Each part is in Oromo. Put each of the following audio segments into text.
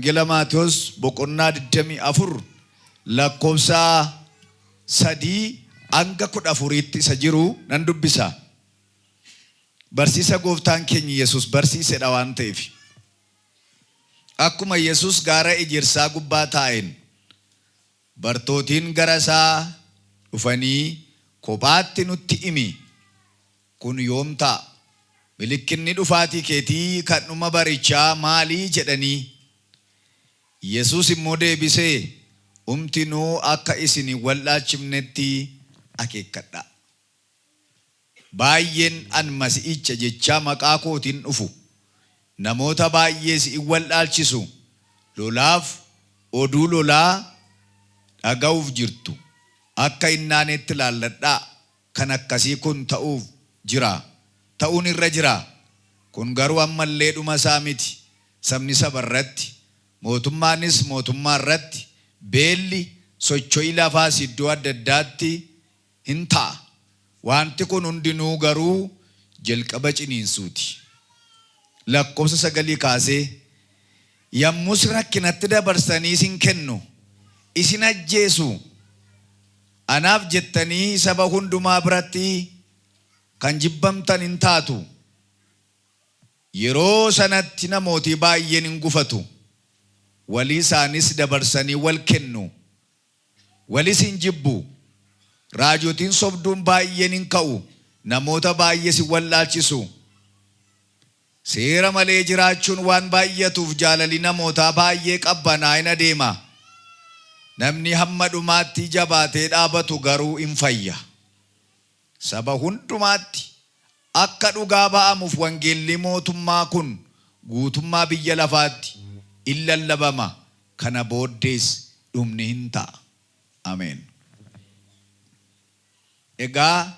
Wangeela Maatewos boqonnaa 24 lakkoofsa 3 hanga 14tti isa jiru nan dubbisa. Barsiisa gooftaan keenya Yesuus barsiisedha waan ta'eef. Akkuma Yesuus gaara ejersaa gubbaa taa'een bartootiin gara isaa dhufanii kophaatti nutti himi kun yoom ta'a? Milikkinni dhufaatii keetii kan dhuma barichaa maalii jedhanii? Yesuus immoo deebisee umtinuu akka isin hin wallaalchifnetti akeekkadhaa. Baay'een an Masi'icha jechaa maqaa kootiin dhufu. Namoota baay'ees in wallaalchisu. Lolaaf oduu lolaa dhaga'uuf jirtu. Akka hin naanetti ilaalladhaa. Kan akkasii kun ta'uuf jira. Ta'uun irra jira. Kun garuu amma illee dhuma isaa miti. Sabni saba irratti, mootummaanis mootummaa irratti, beelli, socho'i lafaas iddoo adda addaatti hin ta'a. Wanti kun hundinuu garuu jalqaba ciniinsuuti. Lakkoofsa sagalii kaasee yammus rakkinatti dabarsanii isin kennu, isin ajjeesu, anaaf jettanii saba hundumaa biratti kan jibbamtan hin taatu. Yeroo sanatti namootii baay'een hin gufatu. Walii isaanis dabarsanii wal kennu. Walis hin jibbu. Raajotiin sobduun baay'een hin ka'u. Namoota baay'ees hin wallaalchisu. Seera malee jiraachuun waan baay'atuuf jaalalli namootaa baay'ee qabbanaa hin adeema. Namni hamma dhumaatti jabaatee dhaabatu garuu hin fayya. Saba hundumaatti akka dhugaa ba'amuuf wangeelli mootummaa kun guutummaa biyya lafaatti in lallabama. Kana booddees dhumni hin ta'a. Ameen. Egaa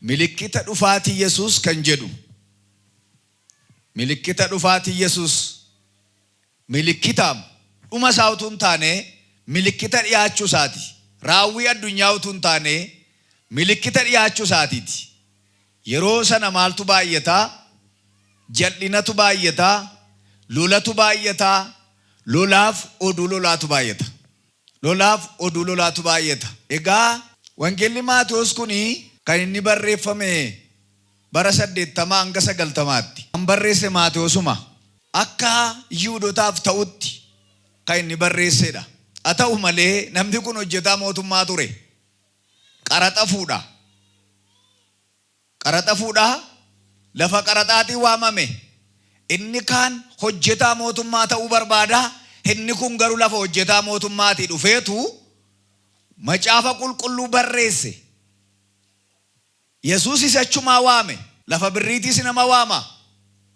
milikkita dhufaatii Yesuus kan jedhu milikkita dhufaatii Yesuus milikkita dhuma isaa utuu hin taane milikkita dhiyaachuu isaati. Raawwii addunyaa utuu hin taane milikkita dhiyaachuu isaatiiti. Yeroo sana maaltu baay'ataa? Jal'inatu baay'ataa, lolatu baay'ataa, lolaaf oduu lolaatu baay'ata. Lolaaf oduu lolaatu baay'ata. Egaa Wangeelli Maatewos kun kan inni barreeffame bara 80 hanga 90tti. Kan barreesse Maatewosuma. Akka Yihuudotaaf ta'utti kan inni barreessedha. Haa ta'u malee namni kun hojjetaa mootummaa ture. Qaraxa fuudha. Qaraxa fuudhaa lafa qaraxaatii waamame. Inni kaan hojjetaa mootummaa ta'uu barbaada. Inni kun garuu lafa hojjetaa mootummaatii dhufeetu macaafa qulqulluu barreesse. Yesuusis achumaa waame. Lafa birriitiis nama waama.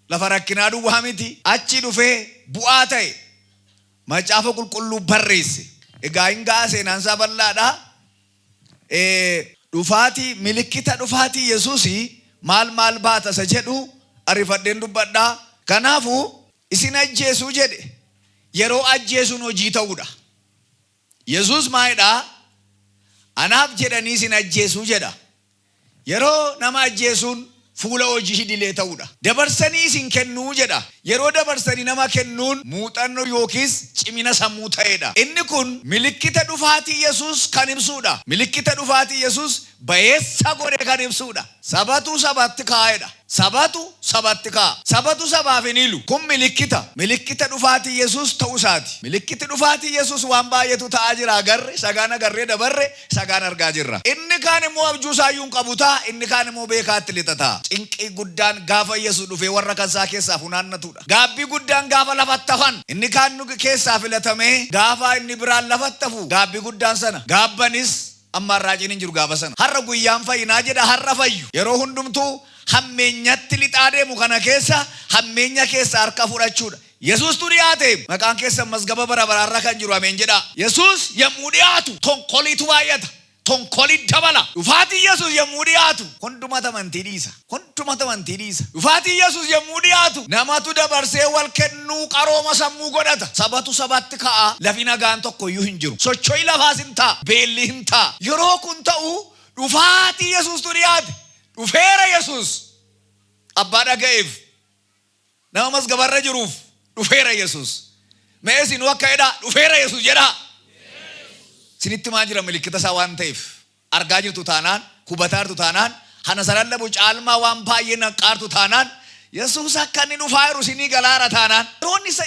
Lafa rakkinaa duwwaa miti. Achi dhufee bu'aa ta'e. Macaafa qulqulluu barreesse. Egaa hin ga'a seenaan isaa bal'aadha. Dhufaatii milikkita dhufaatii Yesuus maal maal baata isa jedhu ariifadheen dubbadha. Kanaafuu isin ajjeesuu jedhe yeroo ajjeesuun hojii ta'uudha. Yesuus maalidhaa? Anaaf jedhanii isin ajjeesuu jedha. Yeroo nama ajjeesuun fuula hojii idilee ta'uudha. Dabarsanii isin kennuu jedha. Yeroo dabarsanii nama kennuun muuxannoo yookiis cimina sammuu ta'edha. Inni kun milikkita dhufaatii Yesuus kan ibsuudha. Milikkita dhufaatii Yesuus bayeessa godhe kan ibsuudha. Sabatu sabatti kaa'edha. Sabatu sabatti kaa'a. Sabatu sabaaf hin hilu. Kun milikkita. Milikkita dhufaatii Yesuus ta'uu isaati. Milikkiti dhufaatii Yesuus waan baay'eetu ta'aa jira agarre, sagaan agarree dabarre, sagaan argaa jirra. Inni kaan immoo abjuu isaayyuu hin qabu ta'a, inni kaan immoo beekaatti lixa ta'a. Cinqii guddaan gaafa Yesuus dhufee warra kan isaa keessaa funaannatudha. Gaabbii guddaan gaafa lafatti hafan, inni kaan nu keessaa filatamee gaafa inni biraan lafatti hafu gaabbii guddaan sana. Gaabbanis amma raajiin hin jiru gaafa sana. Har'a guyyaan fayyinaa jedha har'a fayyu. Yeroo hundumtuu hammeenyatti lixaa deemu kana keessa hammeenya keessa harka fudhachuudha. Yesuustu dhiyaate maqaan keessan mazgaba bara baraarra kan jiru ameen jedhaa. Yesuus yommuu dhiyaatu tonkoliitu baay'ata. Tonkolii dabala. Dhufaatiin Yesuus yommuu dhiyaatu hundumatu amantii dhiisa. Hundumatu amantii dhiisa. Dhufaatiin Yesuus yommuu dhiyaatu namatu dabarsee wal kennuu qarooma sammuu godhata. Sabatu sabatti ka'a. Lafi nagaan tokko iyyuu hin jiru. Socho'i lafaas hin ta'a. Beelli hin ta'a. Yeroo kun ta'u dhufaatii Yesuustu dhiyaate. Dhufeera Yesuus. Abbaa dhaga'eef nama mazgabarra jiruuf dhufeera Yesuus. Mee isinuu akka jedhaa, "Dhufeera Yesuus" jedhaa. Isinitti maa jira milikkita isaa waan ta'eef. Argaa jirtu taanaan, hubataa jirtu taanaan, hana isa lallabu caalmaa waan baay'ee naqqaartu taanaan, Yesuus akka inni dhufaa jiru isinii galaara taanaan.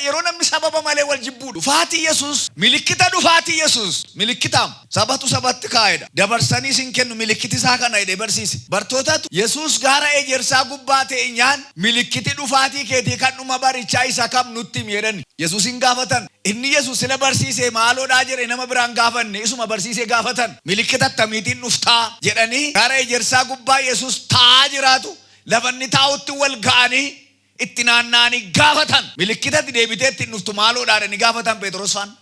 Yeroo namni sababa malee wal jibbuu, dhufaatii Yesuus, milikkita dhufaatii Yesuus, milikkitaam sabatu sabatti kaa'edha. Dabarsanii isin kennu, milikkiti isaa kana jedhee barsiise. Bartootatu Yesuus gaara ejersaa gubbaa teenyaan, "Milikkiti dhufaatii keetii kan dhuma barichaa isa kam nutti himi?" jedhani. Yesuusin gaafatan. Inni Yesuus sila barsiisee maaloodhaa jedhe nama biraan gaafanne, isuma barsiisee gaafatan. "Milikkita attamiitiin dhuftaa?" jedhanii gaara ejersaa gubbaa Yesuus taa'aa jiraatu, lafa inni taa'utti wal ga'anii itti naanna'anii gaafatan. "Milikkitatti deebitee ittiin dhuftu maaloodhaa?" jedhanii gaafatan Phexros faan.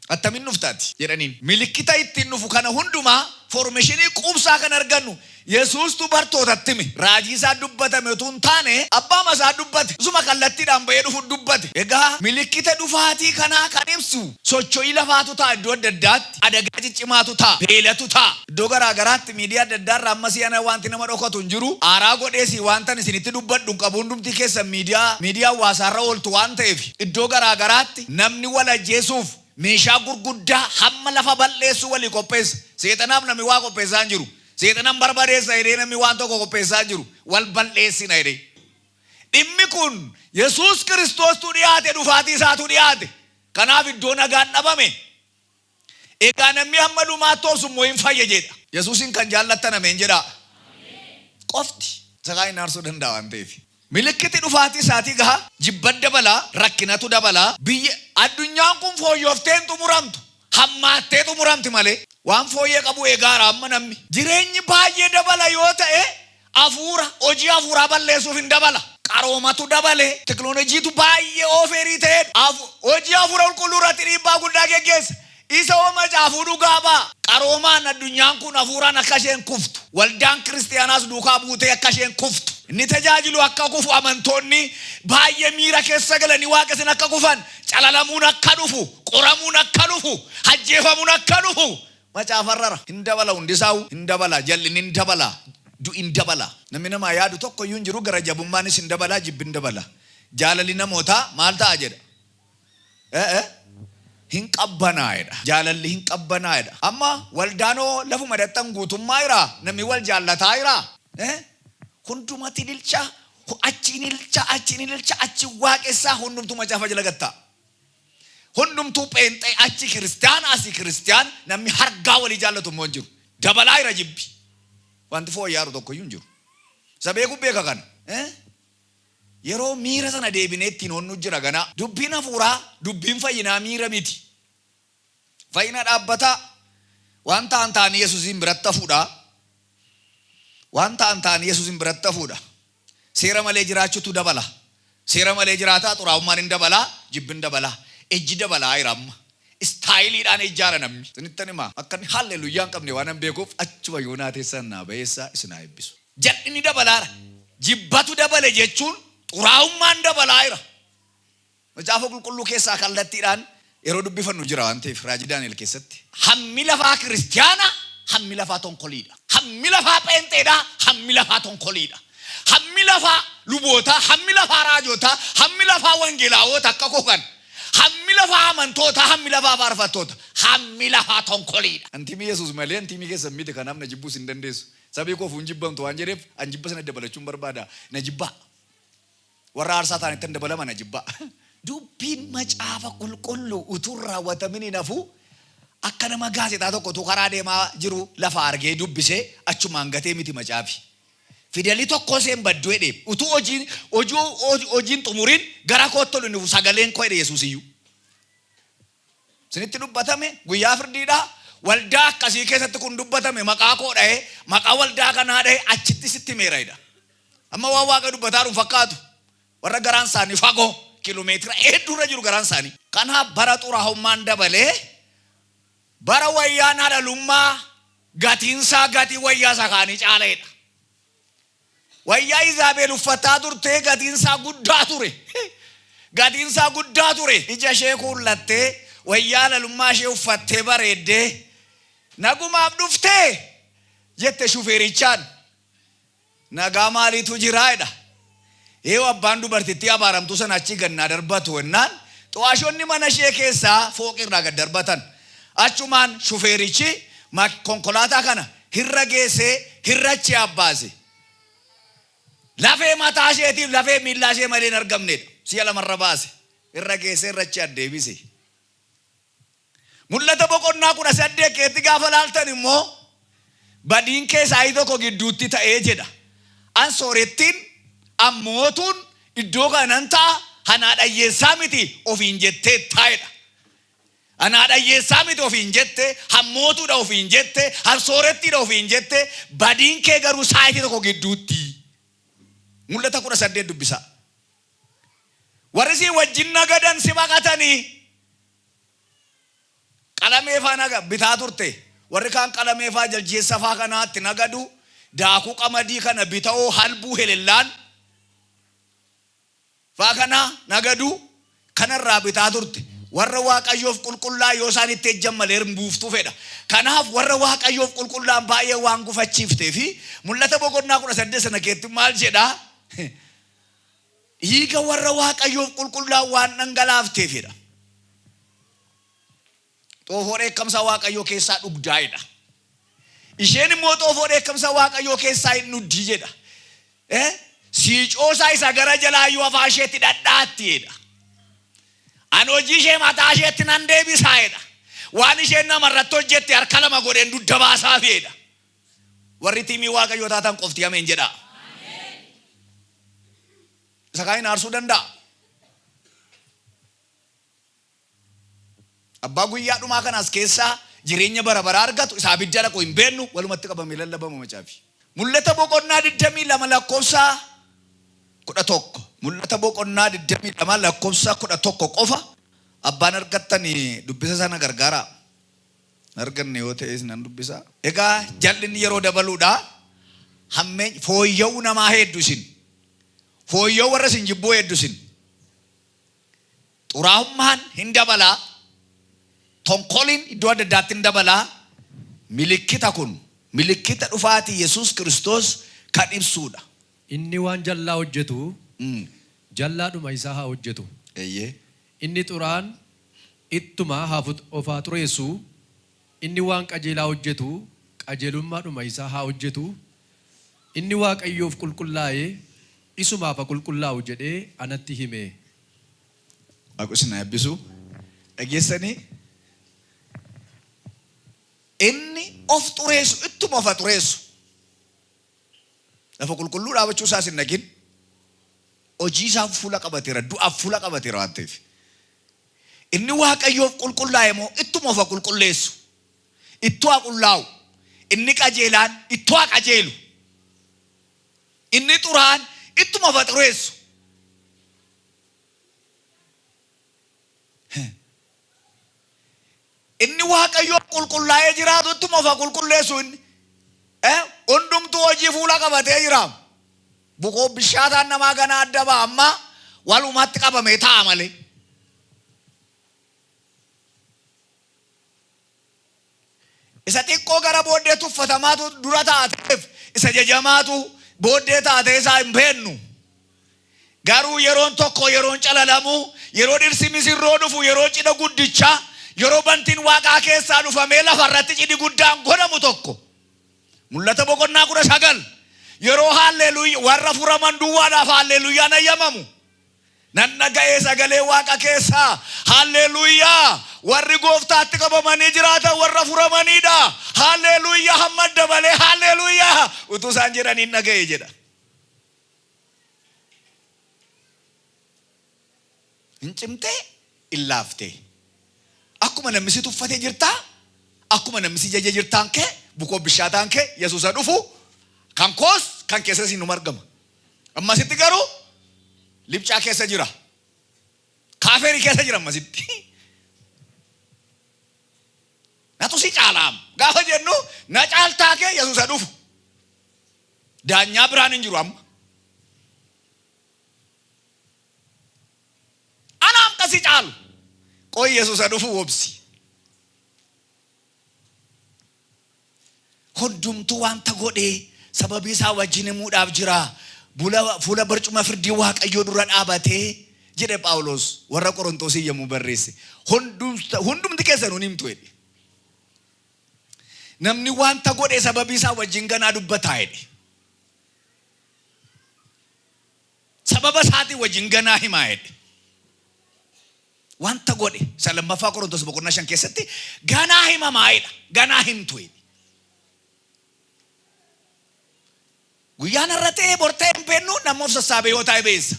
"Attamiin dhuftaati?" jedhaniin. Milikkita ittiin dhufu kana hundumaa, information quubsaa kan argannu Yesuustu bartootatti hime. Raajii isaa dubbatame utuu hin taane, abbaa isaa dubbate. Isuma kallattiidhaan bahee dhufu dubbate. Egaa milikkita dhufaatii kanaa kan ibsu socho'ii lafaatu ta'a iddoo adda addaatti. Adagaa ciccimaatu ta'a. Beelatu ta'a. Iddoo garaa garaatti miidiyaa adda addaa irraa ammasii ana wanti nama dhokatu hin jiru. Aaraa godheesi wantan isinitti dubbadhu hin qabu. Hundumti keessan miidiyaa hawaasaarra ooltu waan ta'eef, iddoo garaa garaatti namni wal ajjeesuuf meeshaa gurguddaa hamma lafa balleessuu walii qopheessa. Seexanaaf namni waa qopheessaa hin jiru. Seexanan barbadeessa jedhee namni waan tokko qopheessaa hin jiru. Wal balleessina jedhee. Dhimmi kun Yesuus Kiristoostu dhiyaate, dhufaatii isaatu dhiyaate. Kanaaf iddoo nagaan dhabame. Egaa namni hamma dhumaatti obsu immoo hin fayya jedha. Yesuusin kan jaallattan ameen jedhaa. Qofti isa hin aarsuu danda'a waan ta'eef. Milikkiti dhufaatii isaatii gaha, jibban dabalaa, rakkinatu dabalaa, biyya addunyaan kun fooyyooftee hin xumuramtu. Hammaattee xumuramti malee. Waan fooyyee qabu eegaara amma namni. Jireenyi baay'ee dabala yoo ta'e, hafuura, hojii hafuuraa balleessuuf hin dabala. Qaroomatu dabale, teknooloojiitu baay'ee over ta'e, hojii hafuura qulqulluu irratti dhiibbaa guddaa geggeessa. Isa hoo macaafuu dhugaa ba'a. Qaroomaan addunyaan kun hafuuraan akka isheen kuftu. Waldaan kiristiyaanaas duukaa buutee akka isheen kuftu. Inni tajaajilu akka kufu, amantoonni baay'ee miira keessa galanii waaqessin akka kufan, calalamuun akka dhufu, qoramuun akka dhufu, ajjeefamuun akka dhufu. Macaafarrara. Hin dabala hundisaa'u, hin dabala, jal'inni hin dabala, du'i hin dabala. Namni namaa yaadu tokko iyyuu hin jiru, gara jabummaanis hin dabala, jibbi hin dabala. Jaalalli namootaa maal ta'a jedha? Hin qabbanaa'edha. Jaalalli hin qabbanaa'edha. Amma waldaanoo lafuma dattan guutummaa jira. Namni wal jaallataa jira. Hundumatti ililcha, achiin ililcha, achiin ililcha, achi waaqessaa, hundumtuu macaafa jala gattaa. Hundumtuu pheenxee, achi kiristiyaana, asii kiristiyaan, namni hargaa walii jaallatu immoo hin jiru. Dabalaa jira jibbi. Wanti fooyyaaru tokko iyyuu hin jiru. Isa beeku beeka kana. Yeroo miira sana deebinee ittiin onnu jira ganaa. Dubbiin hafuuraa, dubbiin fayyinaa miira miti. Fayyina dhaabbataa waan ta'an ta'anii Yesuusiin biratti hafuudha. Waan ta'an ta'anii Yesuusiin biratti hafuudha. Seera malee jiraachuutu dabala. Seera malee jiraataa, xuraa'ummaan hin dabalaa, jibbi hin dabalaa. Ejji dabalaa jira amma. Styleiidhaan ejjaara namni. Isinittan himaa, akka inni haalleluyyaan qabne waan an beekuuf, achuma yoonaa teessan naa bayeessaa, isin haa eebbisu. Jal'inni dabalaara. Jibbatu dabale jechuun xuraa'ummaan dabalaa jira. Macaafa qulqulluu keessaa kallattiidhaan yeroo dubbifannu jira waan ta'eef, raajii Daani'el keessatti. Hammi lafaa kiristiyaana, hammi lafaa tonkoliidha. Hammi lafaa pheenxeedha, hammi lafaa tonkoliidha. Hammi lafaa lubootaa, hammi lafaa raajotaa, hammi lafaa wangeelaawota akka kokan. Hammi lafaa amantootaa, hammi lafaa faarfattoota, hammi lafaa tonkoliidha. An teamii Yesuus malee an teamii keessan miti, kanaaf na jibbuus hin dandeessu. Sabii koof hin jibbamtu waan jedheef, an jibba sana dabalachuun barbaada. Na jibbaa. Warra aarsaa ta'anitti hin dabalama, na jibbaa. Dubbiin macaafa qulqulluu utuu hin raawwatamin hin hafu. Akka nama gaazexaa tokko utuu karaa deemaa jiru lafa argee dubbisee achumaan gatee miti macaafi. Fidalii tokko isheen baddu jedhe, utuu hojiin xumuriin gara kootti ol hin dhufu sagaleen koo jedhe Yesuus iyyuu. Isinitti dubbatame, guyyaa firdiidhaa. Waldaa akkasii keessatti kun dubbatame, maqaa koo dha'ee, maqaa waldaa kanaa dha'ee, achitti sitti himeera jedha. Amma waan Waaqa dubbataa jiru fakkaatu. Warra garaan isaanii fagoo kiiloomeetira hedduurra jiru garaan isaanii. Kanaaf bara xuraa'ummaan dabalee, bara wayyaan halalummaa gatiinsaa gatii wayyaa isa kaanii caaleedha. Wayyaa Izaabel uffataa turtee gatiinsaa guddaa ture. Gatiinsaa guddaa ture. Ija ishee kuullattee, wayyaa halalummaa ishee uffattee bareeddee, "Nagumaaf dhuftee?" jette shufeerichaan. "Nagaa maaliitu jiraa?" jedha. Eewu, abbaan dubartittii abaaramtuu sana achi gannaa darbatu jennaan, Xu'aashonni mana ishee keessaa fooqii irraa gad darbatan. Achumaan shufeerichi konkolaataa kana hirra geessee hirrachi abbaase. Lafee mataa isheetiif lafee miillaa ishee malee hin argamnedha. Si'a lamarra baase. Irra geessee irrachi addeebise. Mul'ata boqonnaa 18 keetti gaafa laaltan immoo badiin kee saayii tokko gidduutti ta'ee jedha. An soorettiin, an mootuun iddoo kana nan ta'a, an haadha hiyyeessaa miti ofiin jettee taa'edha. An haadha hiyyeessaa miti ofiin jette, an mootuudha ofiin jette, an soorettiidha ofiin jette, badiin kee garuu saayitii tokko gidduutti. Mul'ata 18 dubbisaa. Warri sii wajjin nagadan si baqatanii qalamee faa naga bitaa turte. Warri kaan qalamee faa jaljeessa faa kanaatti nagadu daakuu qamadii kana bita'oo halbuu helellaan faa kana nagadu kanarraa bitaa turte. Warra Waaqayyoof qulqullaa yoo isaan itti ejjan malee hin buuftuu fedha. Kanaaf warra Waaqayyoof qulqullaan baay'ee waan gufachiiftee fi Mul'ata boqonnaa 18 sana keetti maal jedhaa? Dhiiga warra Waaqayyoof qulqullaa'an waan dhangalaafteef jedha. Xoofoo dheekkamsa Waaqayyoo keessaa dhugdaa jedha. Isheen immoo xoofoo dheekkamsa Waaqayyoo keessaa hin dhugdi jedha. Siicoo isaa isa gara jalaa iyyuu afaan isheetti dhadhaatti jedha. Ani hojii ishee mataa isheetti nan deebisaa jedha. Waan isheen namarratti hojjette harka lama godheen dugda baasaaf jedha. Warri tiimii Waaqayyoo taatan qofti ameen jedhaa. Isa kaan aarsuu danda'a. Abbaa guyyaa dhumaa kanaas keessaa jireenya bara baraa argatu isa abidda dhaqu hin beennu walumatti qabamee lallabama macaafi. Mul'ata boqonnaa 22 lakkoofsa 11. Mul'ata boqonnaa 22 lakkoofsa 11 qofa abbaan argattanii dubbisa sana gargaaraa. Arganne yoo ta'es nan dubbisa. Egaa jal'inni yeroo dabaluudha. Hammeeny fooyya'uu namaa heeddu isin. Fooyya'uu warra isin jibbuu heeddu isin. Xuraa'ummaan hin dabalaa. Tonkoliin iddoo adda addaatti hin dabalaa. Milikkita kun milikkita dhufaatii Yesuus Kiristoos kan ibsuudha. Inni waan jallaa hojjetu, jallaadhuma isaa haa hojjetu. Inni xuraa'aan ittuma haa of haa xureessu, inni waan qajeelaa hojjetu qajeelummaadhuma isaa haa hojjetu, inni Waaqayyoof qulqullaa'e isumaaf haa qulqullaa'u jedhee anatti hime. Waaqni isin haa eebbisu. Dhageessanii? Inni of xureessu ittuma of haa xureessu. Lafa qulqulluu dhaabachuu isaas hin dhagin. Hojii isaaf fuula qabateera, du'aaf fuula qabateera waan ta'eef. Inni Waaqayyoof qulqullaa'e immoo ittuma of haa qulqulleessu. Ittuu haa qullaa'u. Inni qajeelaan ittuu haa qajeelu. Inni xuraa'aan ittuma of haa xureessu. Inni Waaqayyoof qulqullaa'ee jiraatu ittuma of haa qulqulleessu inni. Hundumtuu hojii fuula qabatee jira. Bukoo bishaataan namaa ganaa adda ba'a amma walumatti qabamee taa'a malee. Isa xiqqoo gara booddee tuffatamaatu dura taateef isa jajamaatu booddee taatee isaa hin beennu. Garuu yeroon tokko yeroon calalamu, yeroo dhirsi misirroo dhufu, yeroo cidha guddichaa, yeroo bantiin waaqaa keessaa dhufamee lafa irratti cidhi guddaan godhamu tokko. Mul'ata boqonnaa 19 yeroo haalleluuyaa warra furaman duwwaadhaaf haalleluuyyaan ayyamamu. Nan dhaga'ee sagalee waaqa keessaa haalleluuyaa warri gooftaatti qabamanii jiraatan warra furamaniidha. Haalleluuyaa hamma dabalee haalleluuyaa utuu isaan jedhanii dhaga'e jedha. Hin cimtee hin laaftee. Akkuma namni si tuffatee jirtaa, akkuma namni si jaje jirtaan kee, bukoo bishaataan kee Yesuusa dhufu kan koos kan keessas hin argama. Ammasitti garuu libcaa keessa jira. Kaafeerii keessa jira ammasitti. Natu si caalaam gaafa jennu na caaltaa kee Yesuusa dhufu. Daanyaa biraan hin jiru amma. Anaaf ka si caalu. Qoy Yesuusa dhufu obsi. Hundumtuu wanta godhee sababii isaa wajjin himuudhaaf jira. Fuula barcuma firdii Waaqayyoo dura dhaabatee jedhe Phaawulos warra Qorontosii yommuu barreesse. Hundumti keessanuu ni himtu jedhe. Namni wanta godhe sababii isaa wajjin ganaa dubbataa jedhe. Sababa isaatii wajjin ganaa himaa jedhe. Wanta godhe isa lammaffaa Qorontos boqonnaa 5 keessatti ganaa himamaa jedha. Ganaa himtu jedhe. Guyyaan har'a ta'ee bor ta'ee hin beeknu, namni of sassaabee yoo taa'e beessa.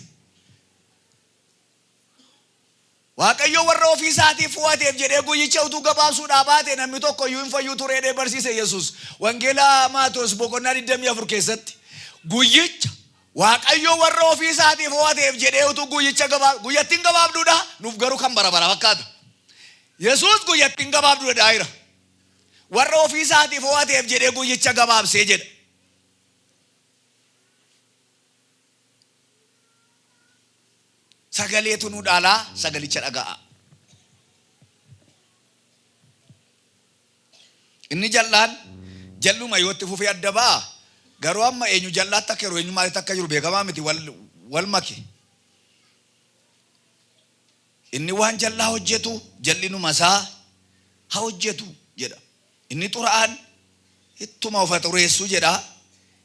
Waaqayyo warra ofii isaatii fo'ateef jedhee guyyicha utuu gabaabsuudhaa baate namni tokko iyyuu hin fayyuu ture jedhee barsiise Yesuus. Wangeela Maatewos boqonnaa 24 keessatti guyyicha Waaqayyo warra ofii isaatii fo'ateef jedhee utuu guyyicha gabaab guyyattiin gabaabduudha, nuuf garuu kan bara bara fakkaata. Yesuus guyyattiin gabaabduudha daa'ira. Warra ofii isaatii fo'ateef jedhee guyyicha gabaabsee jedha. Sagaleetu nu dhaalaa, sagalicha dhaga'aa. Inni jal'aan jal'uma yoo itti fufee adda ba'a. Garuu amma eenyu jal'aatti akka jiru, eenyu maalitti akka jiru beekamaa miti, wal make. Inni waan jal'aa hojjetu jal'inuma isaa haa hojjetu jedha. Inni xuraa'aan ittuma of haa xureessu jedha.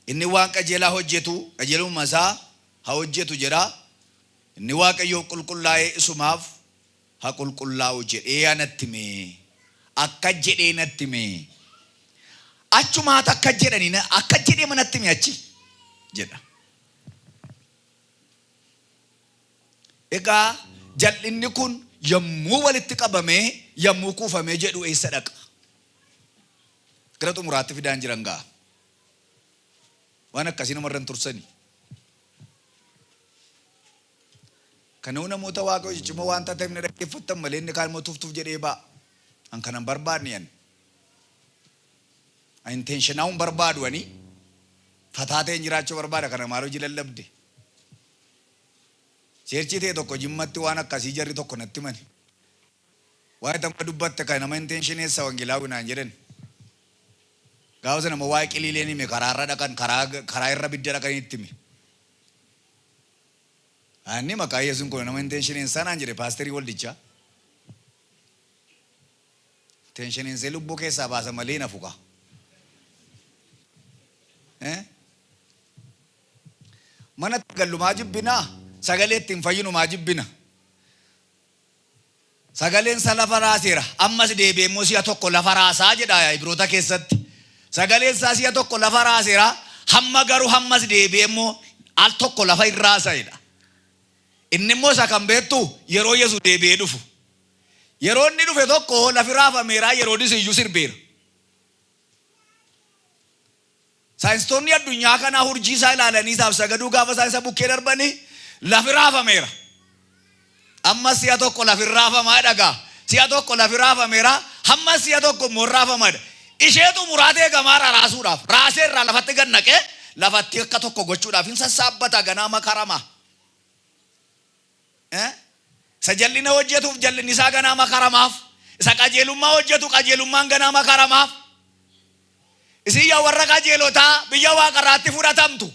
Inni waan qajeelaa hojjetu qajeelumuma isaa haa hojjetu jedha. Inni Waaqayyoof qulqullaa'e isumaaf haa qulqullaa'u jedhee anatti hime. Akkas jedhee natti hime. Achumaatu akkas jedhanii akkas jedhee manatti hime achi jedha. Egaa jal'inni kun yommuu walitti qabamee, yommuu kuufamee jedhu eessa dhaqa? Gara xumuraatti fidaan jiran ga'a. Waan akkasii namarra hin tursani. Kanuu namoota Waaqayyo ciccimoo waan taateef na dhaggeeffattan malee inni kaan immoo tuf tuf jedhee ba'a. An kana hin barbaadne ani. An intentionaa hin barbaadu ani. Fataa ta'een jiraachuu barbaada, kana maal hojii lallabde? Cheerchii ta'e tokko Jimmatti waan akkasii jarri tokko natti himani. Waa'ee tamma dubbatte kan nama intenshineessa wangeelaawi naan jedhan. Gaafa sana immoo waa'ee qiliileen hime, karaarra dhaqan, karaa irra bidda dhaqan itti hime. Anni maqaa Yesuun kun nama intenshineessaa naan jedhe paasterii waldichaa. Intenshineessee lubbuu keessaa baasa malee hin hafu kaa. Eh? Manatti gallu maa jibbina? Sagalee ittiin fayyinu maa jibbina? Sagaleen isaa lafa raaseera. Ammas deebi'ee immoo si'a tokko lafa raasaa jedha Ibroota keessatti. Sagaleen isaa si'a tokko lafa raaseera. Hamma garuu hammas deebi'ee immoo al tokko lafa hin raasa jedha. Inni immoo isa kan beektu yeroo Yesuus deebi'ee dhufu. Yeroo inni dhufe tokko lafi raafameera, Heroodis iyyuu sirbeera. Saayinstoonni addunyaa kanaa hurjii isaa ilaalanii isaaf sagaduu gaafa isaan isa bukkee darbanii lafi raafameera. Ammas si'a tokko lafi raafamaa dhagaa. Si'a tokko lafi raafameera. Hammas si'a tokko immoo raafama jedha. Ishee xumuraa ta'e gamaa raraasuudhaaf raasee irraa lafatti gad naqee lafatti akka tokko gochuudhaaf hin sassaabbata ganaa makarama. Isa jal'ina hojjetuuf jal'inni isaa ganaa makaramaaf. Isa qajeelummaa hojjetu qajeelummaan ganaa makaramaaf. Isin yaa warra qajeelotaa biyya waaqarraatti fudhatamtu.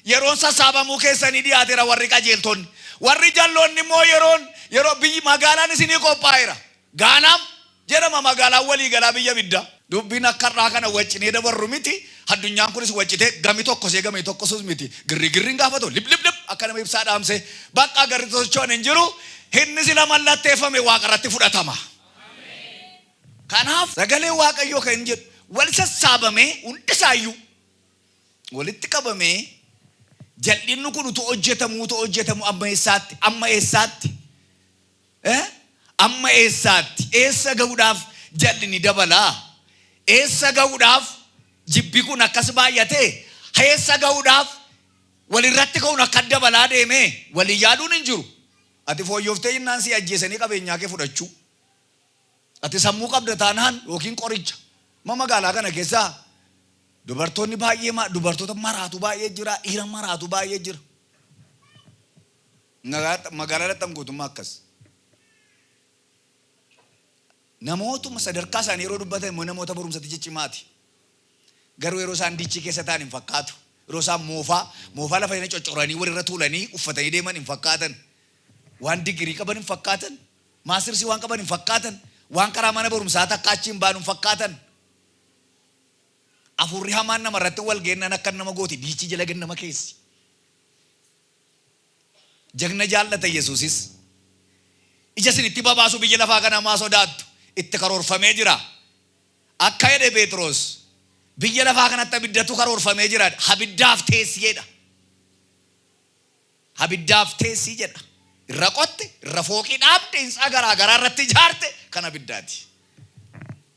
Yeroon sassaabamuu keessanii dhiyaateera warri qajeeltonni. Warri jalloonni immoo yeroon yeroo biyyi magaalaan isinii qophaa'eera. Gaanaam jedhama magaalaan waliigalaa biyya ibiddaa. Dubbiin akka har'aa kana waccinee dabarru miti. Addunyaan kunis waccitee gami tokkosee gami tokkosus miti. Girrigirriin gaafa ta'u lip lip lip akka nama ibsaa dhaamsee bakka garri socho'an hin jiru. Inni sila mallatteeffame waaqarratti fudhatama. Kanaaf sagalee Waaqayyoo kan inni jedhu wal sassaabamee hundisaayyuu walitti qabamee jal'inni kun utuu hojjetamuu utuu hojjetamuu amma eessaatti, amma eessaatti? Eh? Amma eessaatti? Eessa ga'uudhaaf jal'inni dabalaa? Eessa ga'uudhaaf jibbi kun akkas baay'atee? Eessa ga'uudhaaf walirratti ka'uun akka dabalaa deemee? Walii yaaduun hin jiru. Ati fooyyoftee jennaan si ajjeesanii qabeenyaa kee fudhachuu. Ati sammuu qabda taanaan yookiin qoricha. Amma magaalaa kana keessaa dubartoonni baay'ee dubartoota maraatu baay'ee jira, dhiira maraatu baay'ee jira. Magaalaa dhaqxan guutummaa akkas. Namootuma sadarkaa isaanii yeroo dubbatan immoo namoota barumsatti ciccimaati. Garuu yeroo isaan dichii keessa ta'an hin fakkaatu. Yeroo isaan moofaa moofaa lafa jala coccoranii walirra tuulanii uffatanii deeman hin fakkaatan. Waan digirii qaban hin fakkaatan. Maastirsii waan qaban hin fakkaatan. Waan karaa mana barumsaa takka achi hin baanu hin fakkaatan. Hafuurri hamaan nama irratti wal geennaan akka nama gooti diichii jala gad nama keessi. Jagna jaallata Yesuusis. Ija isinitti babaasu biyya lafaa kana maa sodaattu? Itti karoorfamee jira. Akka jedhe Phexros, biyya lafaa kanatti abiddatu karoorfamee jira. Abiddaaf teessi jedha. Abiddaaf teessi jedha. Irra qotte, irra fooqii dhaabde, hintsaa garaa garaa irratti ijaarte kan abiddaati.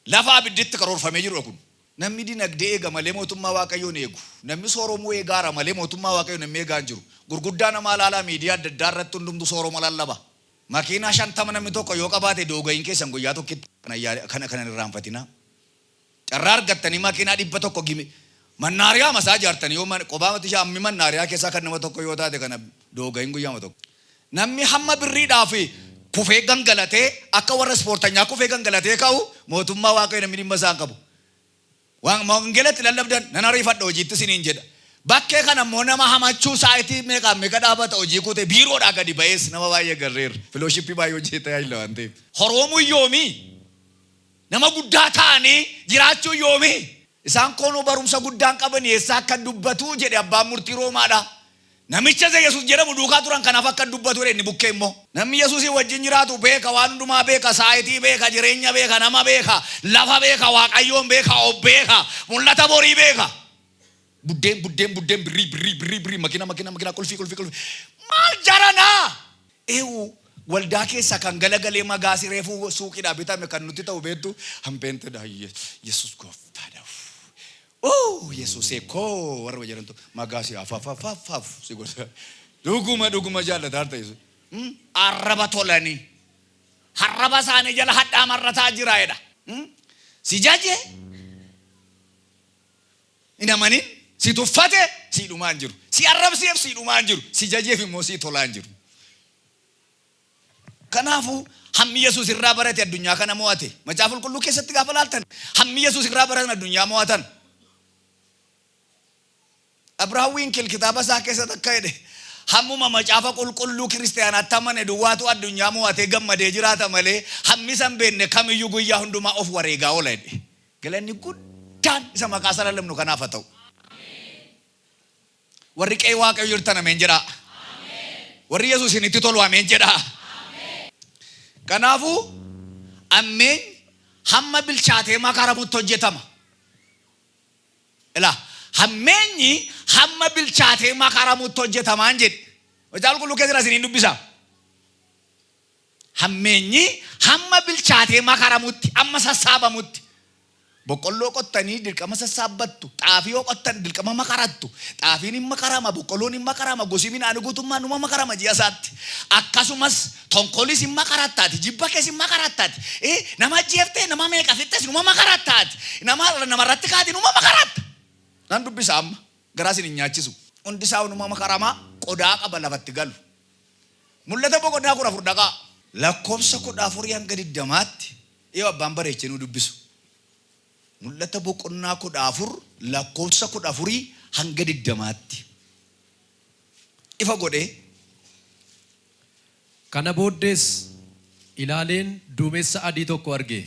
Lafa abidditti karoorfamee jiru kun. Namni dinagdee eega malee mootummaa Waaqayyoon eegu. Namni sooromuu eegaara malee mootummaa Waaqayyoon namni eegaa hin jiru. Gurguddaa namaa ilaalaa, miidiyaa adda addaa irratti hundumtu sooroma lallaba. Makiinaa 50 namni tokko yoo qabaate doogayin keessan guyyaa tokkitti kana kana hin irraanfatinaa. Carraa argattanii makiinaa 100 gimi mannaariyaa masaa ijaartanii yoo qophaa mati ishee hammi mannaariyaa keessaa kan nama tokko yoo taate kana doogayin guyyaama tokko. Namni hamma birriidhaaf kufee gangalatee akka warra ispoortanyaa kufee gangalatee ka'u mootummaa Waaqayyo namni dhimma isaa hin qabu. Waan wangeelatti lallabdan nan ariifadha hojiitti isiniin jedha. Bakkee kana immoo nama hamachuu saayitii meeqaan meeqa dhaabata hojii kutee biiroodhaa gadi ba'ees nama baay'ee garreerra. Fellowshippii baay'ee hojii tajaajila waan ta'eef. Horoomuun yoomii? Nama guddaa ta'anii jiraachuun yoomii? Isaan koonuu barumsa guddaan qaban eessaa akka dubbatu jedhe abbaan murtii Roomaadha. Namicha isa Yesuus jedhamu duukaa turan kanaaf akka dubbatu jedhe inni bukkee immoo. Namni Yesuusii wajjin jiraatu beeka, waan hundumaa beeka, saayitii beeka, jireenya beeka, nama beeka, lafa beeka, Waaqayyoon beeka, of beeka, mul'ata borii beeka. Buddeen, buddeen, buddeen, birrii, birrii, birrii, birrii, makina, makina, makina, qulfii, qulfii, qulfii. Maal jaranaa? Eewu waldaa keessaa kan galagalee magaasii reefuu suuqiidhaa bitame kan nutti ta'u beektu hampeentedha. Yesuus gooftaadha. Oh, Yesuusee koo warra jedhantu magaasii af af af af af si godha. Dhuguma dhuguma jaallataa ta'e. Arraba tolanii. Arraba isaanii jala hadhaa marrataa jira jedha. Si jaje hin amanin, si tuffate si dhumaa hin jiru. Si arrabseef si dhumaa hin jiru. Si jajeef immoo si tolaa hin jiru. Kanaafuu hammi Yesuus irraa barate addunyaa kana mo'ate. Macaafa Qulqulluu keessatti gaafa laaltan hammi Yesuus irraa baratan addunyaa mo'atan. Abrahaam Wiinkil kitaaba isaa keessatti akka jedhe, hammuma Macaafa Qulqulluu kiristaanaatti amane duwwaatu addunyaa mo'atee gammadee jiraata malee hammi isa hin beekne kamiyyuu guyyaa hundumaa of wareegaa oola jedhe. Galanni guddaan isa maqaa isaa lallabnu kanaaf haa ta'u. Warri qe'ee Waaqayyo jirtan ameen jedhaa. Warri Yesuus isinitti tolu ameen jedhaa. Kanaafuu ammeen hamma bilchaatee makaramutti hojjetama. Ilaa, hammeenyi hamma bilchaatee makaramutti hojjetamaan jedhe. Macaafa Qulqulluu keessa jira, isiniin dubbisa. Hammeenyi hamma bilchaatee makaramutti, hamma sassaabamutti. Boqqolloo qottanii dirqama sassaabbattu. Xaafii yoo qottan dirqama makarattu. Xaafiin hin makarama, boqqolloon hin makarama, gosi midhaanii guutummaan numa makarama ji'a isaatti. Akkasumas tonkolis hin makarattaati, jibba kees hin makarattaati. Nama ajjeeftee nama meeqa fixxes numa makarattaati. Nama namarratti kaati numa makaratta. Nan dubbisa amma, garaa isin hin nyaachisu. Hundi isaa numa makarama, qodaa qaba lafatti galu. Mul'ata boqonnaa 14 dhaqaa. Lakkoofsa 14 hanga 20tti yoo abbaan bareechee nu dubbisu. Mul'ata boqonnaa 14 lakkoofsa 14 hanga 20tti. Ifa godhee. Kana booddees ilaaleen duumessa adii tokko arge.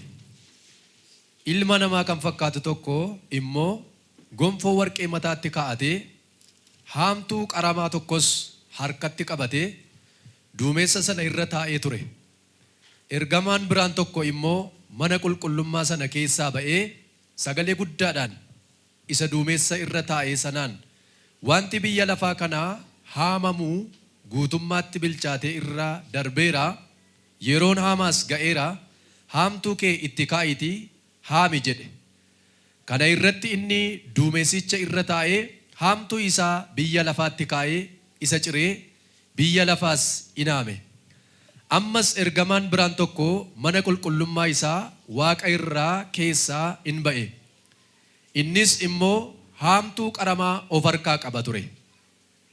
Ilma namaa kan fakkaatu tokko immoo gonfoo warqee mataatti kaa'atee, haamtuu qaramaa tokkos harkatti qabatee duumessa sana irra taa'ee ture. Ergamaan biraan tokko immoo mana qulqullummaa sana keessaa ba'ee sagalee guddaadhaan isa duumessa irra taa'ee sanaan, Wanti biyya lafaa kanaa haamamu guutummaatti bilchaatee irra darbeera, yeroon haamaas ga'eera, haamtuu kee itti kaa'iitii haami jedhe. Kana irratti inni duumessicha irra taa'ee haamtuu isaa biyya lafaatti kaa'ee isa ciree, biyya lafaas in haame. Ammas ergamaan biraan tokko mana qulqullummaa isaa waaqa irraa keessaa in ba'e. Innis immoo haamtuu qaramaa of harkaa qaba ture.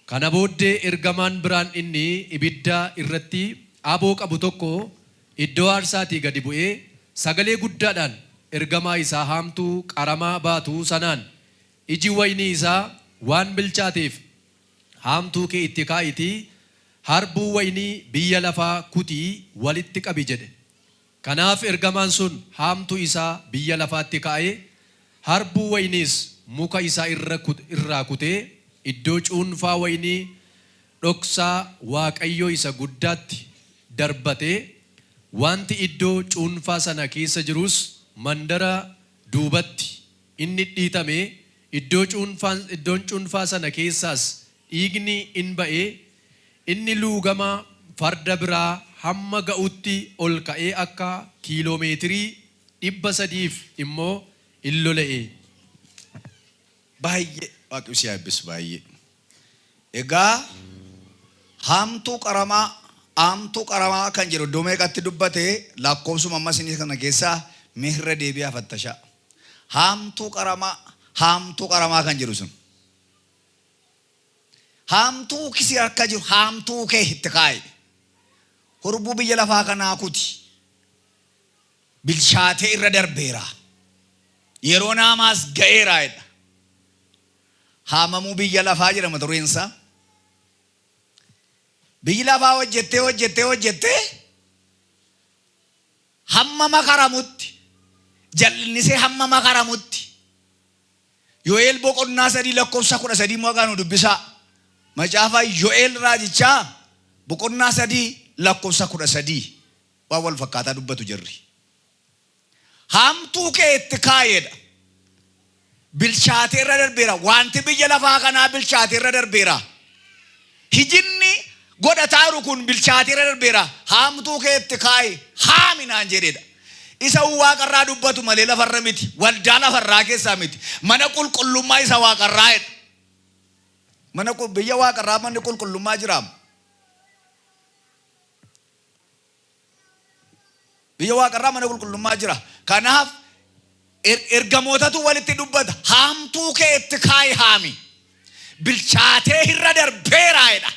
Kana booddee ergamaan biraan inni ibidda irratti aboo qabu tokko iddoo aarsaatii gadi bu'ee sagalee guddaadhaan ergamaa isaa haamtuu qaramaa baatu sanaan, Iji waynii isaa waan bilchaateef haamtuu kee itti kaa'iitii Harbuu wayinii biyya lafaa kutii walitti qabi jedhe. Kanaaf ergamaan sun haamtuu isaa biyya lafaatti kaa'ee, harbuu wayiniis muka isaa irraa kutee iddoo cuunfaa wayinii dhoksaa Waaqayyoo isa guddaatti darbatee, wanti iddoo cuunfaa sana keessa jirus mandara duubatti in dhidhiitame, iddoon cuunfaa sana keessaas dhiigni in ba'e, inni luugama farda biraa hamma ga'utti ol ka'ee akka kiiloomeetirii 300 immoo in lola'e. Baay'ee Waaqayyo si haa eebbisu baay'ee. Egaa haamtuu qaramaa, haamtuu qaramaa kan jedhu iddoo meeqatti dubbate? Lakkoofsuma amma isinii kana keessaa mee irra deebi'aa fattashaa. Haamtuu qaramaa, haamtuu qaramaa kan jedhu sun. Haamtuu kisii harka jiru, haamtuu kee itti kaa'i. Hurbuu biyya lafaa kanaa kuti. Bilchaatee irra darbeera. Yeroo naamaas ga'eera jedha. Haamamuu biyya lafaa jedhama tureensaa. Biyyi lafaa hojjettee hojjettee hojjettee hamma makaramutti, jal'innisee hamma makaramutti. Yo'eel boqonnaa 3 lakkoofsa 13 immoo nu dubbisaa. Macaafa Yo'eel raajichaa boqonnaa 3 lakkoofsa 13 waan wal fakkaataa dubbatu jirri. Haamtuu kee itti kaa'edha. Bilchaatee irra darbeera. Wanti biyya lafaa kanaa bilchaatee irra darbeera. Hijinni godhataa jiru kun bilchaatee irra darbeera. Haamtuu kee itti kaa'i, haaminaan jedhedha. Isa waaqarraa dubbatu malee lafarra miti. Waldaa lafarraa keessaa miti. Mana qulqullummaa isa waaqarraa jedha. Mana biyya waaqarraa manni qulqullummaa jiraam. Biyya waaqarraa mana qulqullummaa jira. Kanaaf ergamootatu walitti dubbata. Haamtuu kee itti kaa'i, haami. Bilchaatee irra darbeera jedha.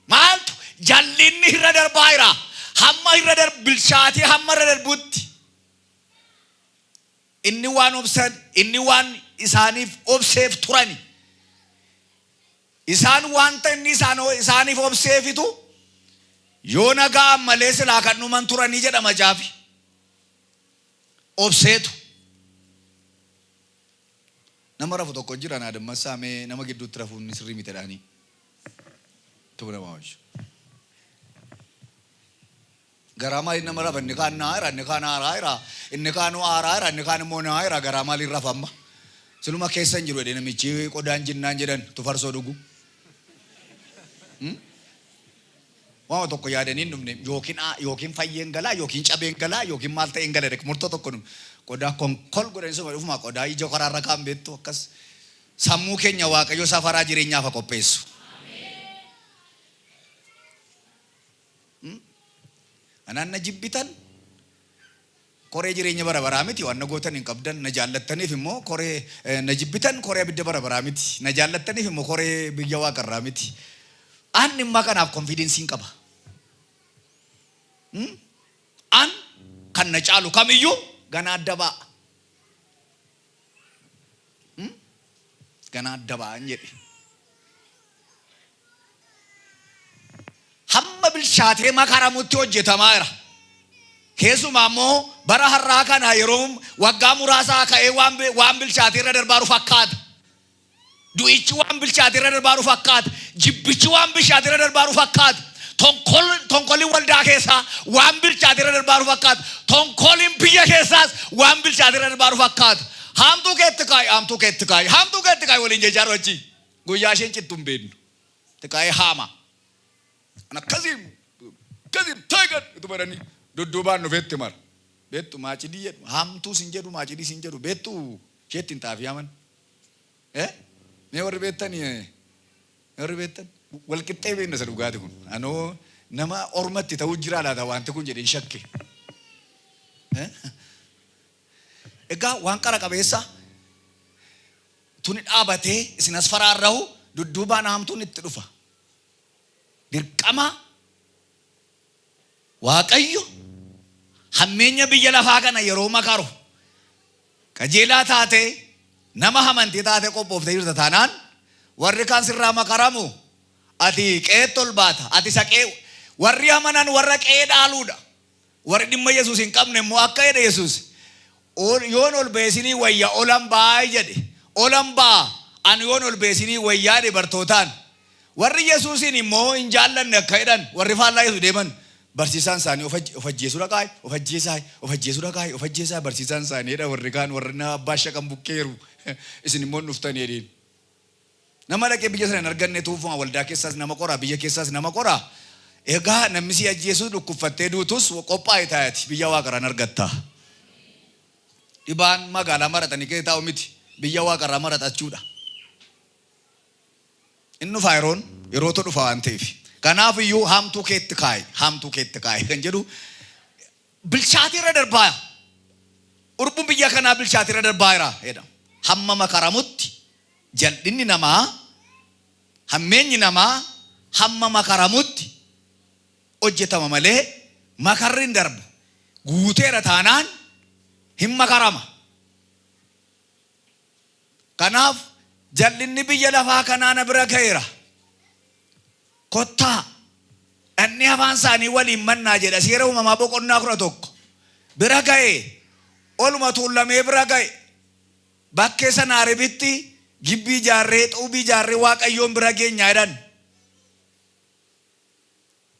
Maaltu jallinni irra darbaa jira. Hamma irra darbu, bilchaatee hamma irra darbutti. Inni waan obsan, inni waan isaaniif obseef turani. Isaan wanta inni isaaniif obseefitu yoo nagaan malee silaa kan dhuman turanii jedha macaafi. Obseetu. Nama rafu tokko jira naa dammassaa, mee nama gidduutti rafuun ni sirrii miti jedhanii. Ta'uu nama hojii. Garaa maaliin nama rafa? Inni kaan naa jira, inni kaan aaraa jira, inni kaan aaraa jira, inni kaan immoo naa jira. Garaa maaliin rafa amma? Siluma keessa hin jiru jedhee namichi qodaan jinnaan jedhan tu farsoo dhugu. Waan tokko yaadanii hin dhumne, yookiin fayyeen galaa, yookiin cabeen galaa, yookiin maal ta'een gala, murtoo tokko nu qodaa konkol godhanii suma dhufuma qodaa ija karaarra kaan beektu akkas. Sammuu keenya Waaqayyo safaraa jireenyaaf haa qopheessu. Anaan na jibbitan koree jireenya bara baraa miti, waan na gootan hin qabdan. Na jaallattaniif immoo koree, na jibbitan koree abidda bara baraa miti, na jaallattaniif immoo koree biyya waaqarraa miti. An dhimma kanaaf confidence iin qaba. An kan na caalu kamiyyuu ganaa adda ba'a. Ganaa adda ba'an jedhe. Hamma bilchaatee makaramutti hojjetamaa jira. Keessumaa immoo bara har'aa kana yeroo waggaa muraasaa ka'ee waan bilchaatee irra darbaaru fakkaata. Du'ichi waan bilchaatee irra darbaaru fakkaata. Jibbichi waan bilchaatee irra darbaaru fakkaata. Tonkoliin waldaa keessaa waan bilchaatee irra darbaaru fakkaata. Tonkoliin biyya keessaas waan bilchaatee irra darbaaru fakkaata. Haamtuu keetti kaa'i, haamtuu keetti kaa'i, haamtuu keetti kaa'i waliin jechaa achi. Guyyaa isheen cittu hin beeknu. Itti kaa'ee haama. Akkasii akkasii taayigan utuma jedhanii dudduubaan dhufeetti mara. Beektu, maacidii jedhu, haamtuu sin jedhu, maacidii sin jedhu, beektu, isheetti hin xaafii haman. Eh? Mee warri beektan, warri beektan wal qixxee beekna isa dhugaati kun. Anoo nama ormatti ta'uu jira laata wanti kun jedheen shakke. Egaa waan qara qabeessa tuni dhaabatee isin as faraarrahu, dudduubaan haamtuun itti dhufa. Dirqama Waaqayyo hammeenya biyya lafaa kana yeroo makaru, qajeelaa taatee, nama amantii taatee qophooftee jirta taanaan, warri kaan sirraa makaramu. Ati qe'eetti ol baata. Ati isa qe'ee warri amanan warra qe'ee dhaaluudha. Warri dhimma Yesuus hin qabne immoo akka jedhe Yesuus yoon ol ba'e isinii wayya olan ba'aa jedhe. Olan ba'a ani yoon ol ba'e isinii wayyaa jedhe bartootaan. Warri Yesuusiin immoo hin jaallanne akka jedhan warri faallaa Yesuus deeman barsiisaan isaanii of ajjeesuu dhaqaa of ajjeesaa of ajjeesuu dhaqaa of ajjeesaa barsiisaan isaanii jedha warri kaan warri na abbaa shaqan bukkeeru isin immoo hin dhuftanii jedhiin. Nama dhaqee biyya sana hin arganne tuufuma waldaa keessaas nama qora biyya keessaas nama qora. Egaa namni si ajjeesus dhukkubfattee duutus qophaa'e taayati biyya waaqarraan argatta. Dhibaan magaalaa maratanii keessa taa'u miti biyya waaqarraa maratachuudha. Inni dhufa yeroon yerootu dhufa waan ta'eef. Kanaaf iyyuu haamtuu keetti kaa'i haamtuu keetti kaa'i kan jedhu bilchaatii irra darbaa. Urbuun biyya kanaa bilchaatii irra darbaa jira jedha. Hamma makaramutti jal'inni namaa hammeenyi namaa hamma makaramutti hojjetama malee makarri hin darbu. Guuteera taanaan hin makarama. Kanaaf jal'inni biyya lafaa kanaa na bira ga'eera. Kottaa dhannee afaan isaanii waliin mannaa jedha seera uumamaa boqonnaa 11. Bira ga'e oluma tuulamee bira ga'e. Bakkee Sanaaribitti gibbii ijaarree xuubii ijaarree Waaqayyoon bira geenyaa jedhan.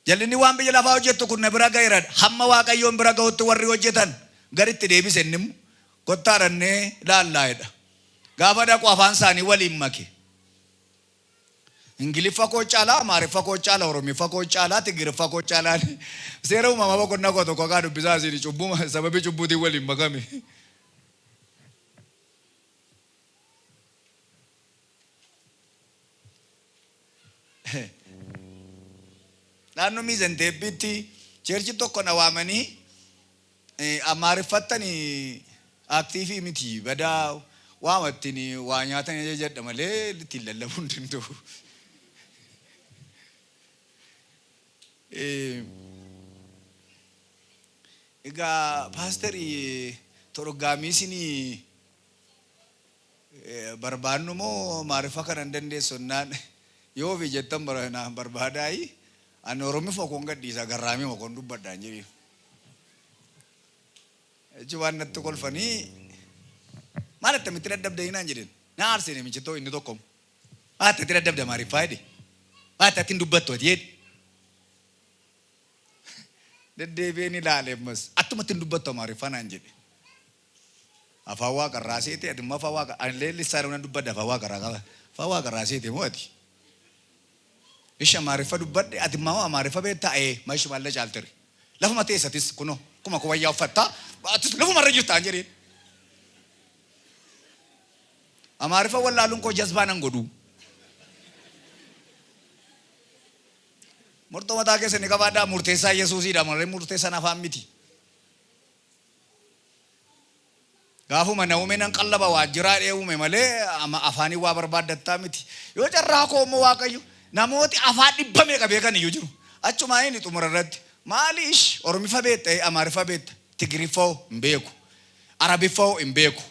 Jal'inni waan biyya lafaa hojjettu kun na bira ga'eera. Hamma Waaqayyoon bira ga'utti warri hojjetan gad itti deebise inni immoo kottaa dhannee laallaa jedha. Gaafa dhaqu afaan isaanii waliin make. Ingiliffa koo caalaa, Amaariffa koo caalaa, Oromiffa koo caalaa, Tigiriffa koo caalaa. Seera uumamaa boqonnaa koo tokko kaa dubbisaa asiin cubbuma sababii cubbuutiin waliin makame. Naannoo Miizanteeppiitti cheerchi tokko na waamanii Amaariffattani aktiivii miti badaa waama ittiin waa nyaatan ajajadha malee ittiin lallabuu hin danda'u. Egaa paasterii torgaamii isinii barbaannu moo Amaariffa kana hin dandeessu jennaan yoo ofii jettan naan barbaadaayi ani Oromiffa koon gadhiisa garraamii koon dubbadha hin jedhiin. Jechi waan natti kolfanii maal attamitti dadhabde naan jedhin na aarsee namichi inni tokko maal attamitti dadhabde Amaariffaa jedhe maal attamitti hin dubbattu ati jedhe. Deddeebi'een ilaale ammas attumatti hin dubbattu Amaariffaa naan jedhe. Afaan waaqarraa seete ati immoo afaan waaqa ani leellisaa nan dubbadha afaan waaqarraa qaba. Afaan waaqarraa seete moo ati? Ishi Amaariffa dubbadhe ati immoo Amaariffa beektaa ee mashi maalla caaltiri. Lafuma teessatis kunoo akkuma koo wayyaa uffattaa atis lafuma irra jirta an jedheen. Amaariffa wallaaluun koo jazbaa nan godhu. Murtoo mataa keessan ni qabaadhaa murteessaa Yesuusiidha malee murteessaan afaan miti. Gaafuma na uume nan qallaba waajjiraa dhee uume malee afaanii waa barbaaddattaa miti. Yoo carraa koo immoo Waaqayyo namooti afaan dhibba meeqa beekan iyyuu jiru. Achumaa inni xumura irratti maali ish Oromiffa beekta Amaariffa beekta Tigiriffoo hin beeku Arabiffoo hin beeku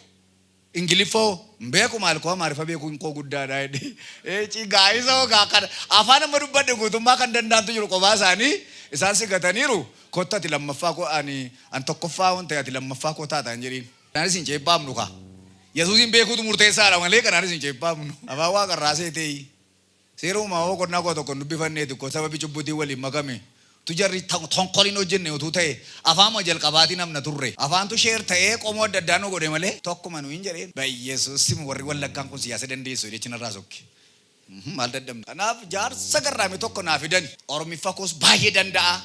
Ingiliffoo hin beeku maal koo Amaariffa beekuun koo guddaadha jedhe. Eeci gaa'isa hoo gaa kana afaan amma dubbadhe guutummaa kan danda'antu jiru qofaa isaanii isaan si gataniiru kottu ati lammaffaa koo ani an tokkoffaa waan ta'e ati lammaffaa koo taata hin jedhiin. Kanaanis hin ceephaamnu kaa. Yesuusin beekuutu murteessaadha malee kanaanis hin ceephaamnu. Afaan waaqarraa seetee seera uumamaa boqonnaa koo tokko hin dubbifanneeti koo sababii cubbuutiin waliin makame. Tu jarri tonkoliin hojjenne utuu ta'e afaanuma jalqabaatiin namna turre. Afaantu sheer ta'ee qomoo adda addaa nu godhe malee tokkuma nu hin jedheen. Bayyesuus warri wallaggaan kun siyaasa dandeessu jedhee chinarraa sokke. Maal dadhabne. Kanaaf jaarsa garraamii tokko naa fidani. Oromiffa koos baay'ee danda'a.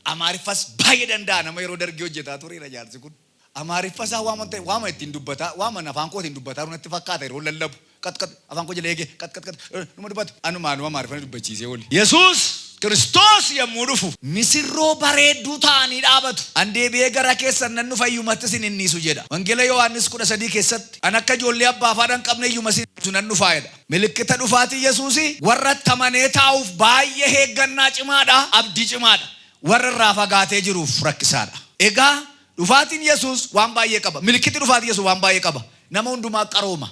Amaariffas baay'ee danda'a. Nama yeroo dargii hojjetaa tureera jaarsi kun. Amaariffa isaa waama ta'e waama ittiin dubbataa waama afaan kootiin dubbataa natti fakkaata yeroo lallabu. Qat qat afaan koo jala eegee qat qat qat numa dubbatu. Anumaanuu Amaariffa na dubbachiisee oole. Yesuus Kiristoos yommuu dhufu misirroo bareedduu ta'anii dhaabatu. An deebi'ee gara keessan nan dhufa iyyumatti isin hin dhiisu jedha. Wangeela Yohaannis 13 keessatti an akka ijoollee abbaa fi haadha hin qabne iyyuma isin hin dhiisu nan dhufaa jedha. Milikkita dhufaatii Yesuusii warra itti amanee taa'uuf baay'ee eeggannaa cimaadha, abdii cimaadha. Warra irraa fagaatee jiruuf rakkisaadha. Egaa dhufaatiin Yesuus waan baay'ee qaba. Milikkiti dhufaatii Yesuus waan baay'ee qaba. Nama hundumaa qarooma.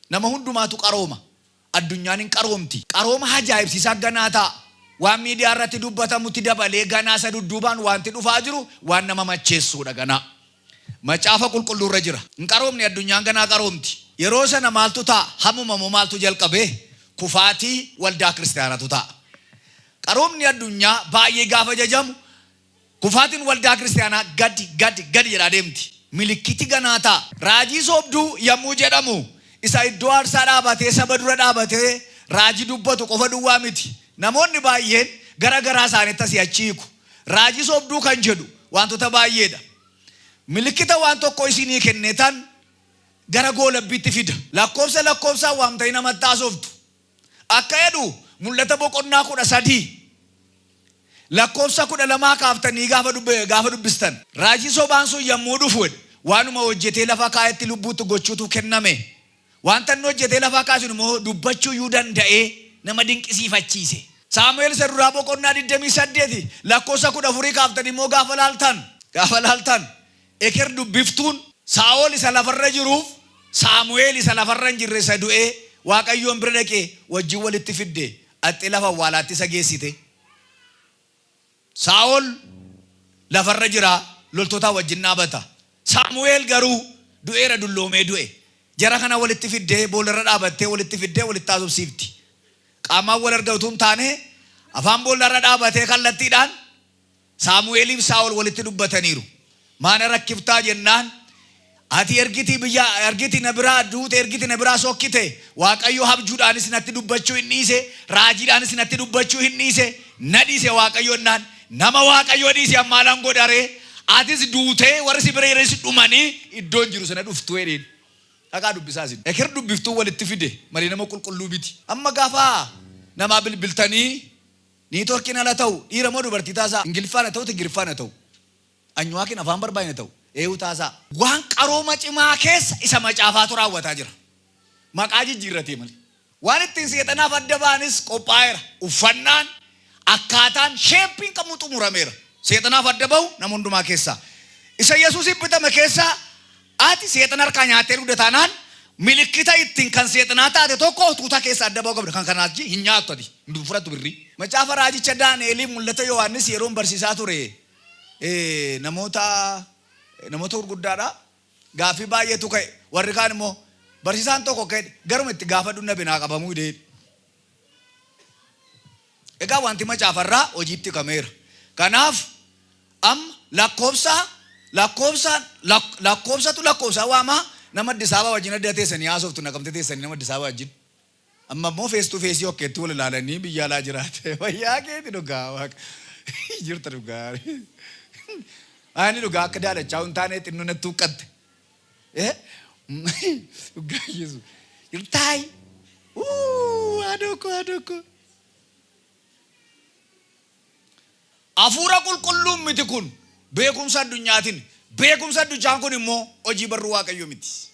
Nama hundumaatu qarooma. Addunyaan hin qaroomti. Qarooma ajaa'ibsiisaa ganaa ta'a. Waan miidiyaa irratti dubbatamutti dabalee ganaa isa dudduubaan wanti dhufaa jiru waan nama macheessuudha ganaa. Macaafa qulqulluu irra jira. Hin qaroomne, addunyaan ganaa qaroomti. Yeroo sana maaltu ta'a? Hamuma moo maaltu jalqabee? Kufaatii waldaa kiristaanaatu ta'a. Qaroomni addunyaa baay'ee gaafa jajamu, kufaatiin waldaa kiristaanaa gadi gadi gadi jedhaa deemti. Milikkiti ganaa ta'a. Raajii soobduu yommuu jedhamu, isa iddoo aarsaa dhaabatee, saba dura dhaabatee raajii dubbatu qofa duwwaa miti. Namoonni baay'een gara garaa isaaniitti asii achi hiiku. Raajii soobduu kan jedhu wantoota baay'eedha. Milikkita waan tokko isinii kennetan gara goolabbiitti fida. Lakkoofsa lakkoofsaan waamtanii namatti haasoftu. Akka jedhu Mul'ata boqonnaa 13 lakkoofsa 12 kaaftanii gaafa dubbistan. Raajii sobaan sun yommuu dhufu waanuma hojjetee lafa kaa'etti lubbuutti gochuutu kenname. Wanta inni hojjetee lafa kaasun immoo dubbachuu iyyuu danda'ee nama dinqisiifachiise. Saamu'eel isa duraa boqonnaa 28 lakkoofsa 14 kaaftanii immoo gaafa laaltan, eker dubbiftuun Saa'ol isa lafarra jiruuf Saamu'eel isa lafarra hin jirre, isa du'ee Waaqayyoon bira dhaqee wajjin walitti fidde, axxee lafa awwaalaatti isa geessite. Saa'ol lafarra jira, loltoota wajjin dhaabata. Saamu'eel garuu du'eera, dulloomee du'e. Jara kana walitti fiddee, boolarra dhaabattee walitti fiddee walitti haasofsiifti. Qaamaan wal argatu hin taane, afaan boollarra dhaabatee kallattiidhaan Saamu'eeliif Saa'ol walitti dubbataniiru. Maana rakkiftaa jennaan, ati ergiti biyya ergiti na biraa duute, ergiti na biraa sokkite, Waaqayyo habjuudhaanis natti dubbachuu hin dhiise, raajiidhaanis natti dubbachuu hin dhiise, na dhiise Waaqayyo jennaan, nama Waaqayyo dhiise ammaalaan godharee, atis duutee warri si bira jiranis dhumanii iddoon jiru sana dhuftu jedheen. Dhaqaa dubbisaa isin. Eker dubbiftuu walitti fide malee nama qulqulluu miti. Amma gaafa namaa bilbiltanii networkiin ala ta'u, dhiira moo dubartii taasaa, Ingiliffaan haa ta'u, Tigiriffaan haa ta'u, Anyuwaakiin afaan barbaadne ta'u, eeyyuu taasaa. Waan qarooma cimaa keessa isa macaafaatu raawwataa jira. Maqaa jijjiirratee malee. Waan ittiin seexanaaf adda ba'anis qophaa'eera. Uffannaan, akkaataan, shapeiin kamuu xumurameera. Seexanaaf adda bahu nama hundumaa keessaa. Isa Yesuusiin bitame keessaa ati seexana harkaa nyaattee dhugde taanaan, milikkita ittiin kan seexanaa taate tokko tuuta keessa adda ba'uu qabda. Kan kanaas hin nyaattu ati. Hin fudhattu birrii. Macaafa raajicha Daani'eeliif Mul'ata Yohaannis yeroon barsiisaa ture, namoota gurguddaadha. Gaaffii baay'eetu ka'e. Warri kaan immoo, barsiisaan tokko ka'e, garuma itti gaafadhu nabi naa qabamuu dee. Egaa wanti macaafarraa hojiitti kameera. Kanaaf amma lakkoofsatu lakkoofsa waamaa. Nama Addis Ababa wajjin adda teessanii haasoftu, Naqamte teessanii nama Addis Ababa wajjin. Amma immoo face to face okkeetti wal ilaalanii biyya alaa jiraate. Wayyaa keeti, dhugaa waaqa. Jirta dhugaa. Ani dhugaa akka daalachaa hin taane xinnoo natti huqqatte. Dhugaa Yesuus. Jirtaayi. Haadhoo koo, haadhoo koo. Hafuura qulqulluun miti kun, beekumsa addunyaatiin. Beekumsa addunyaan kun immoo hojii barruu Waaqayyoo miti.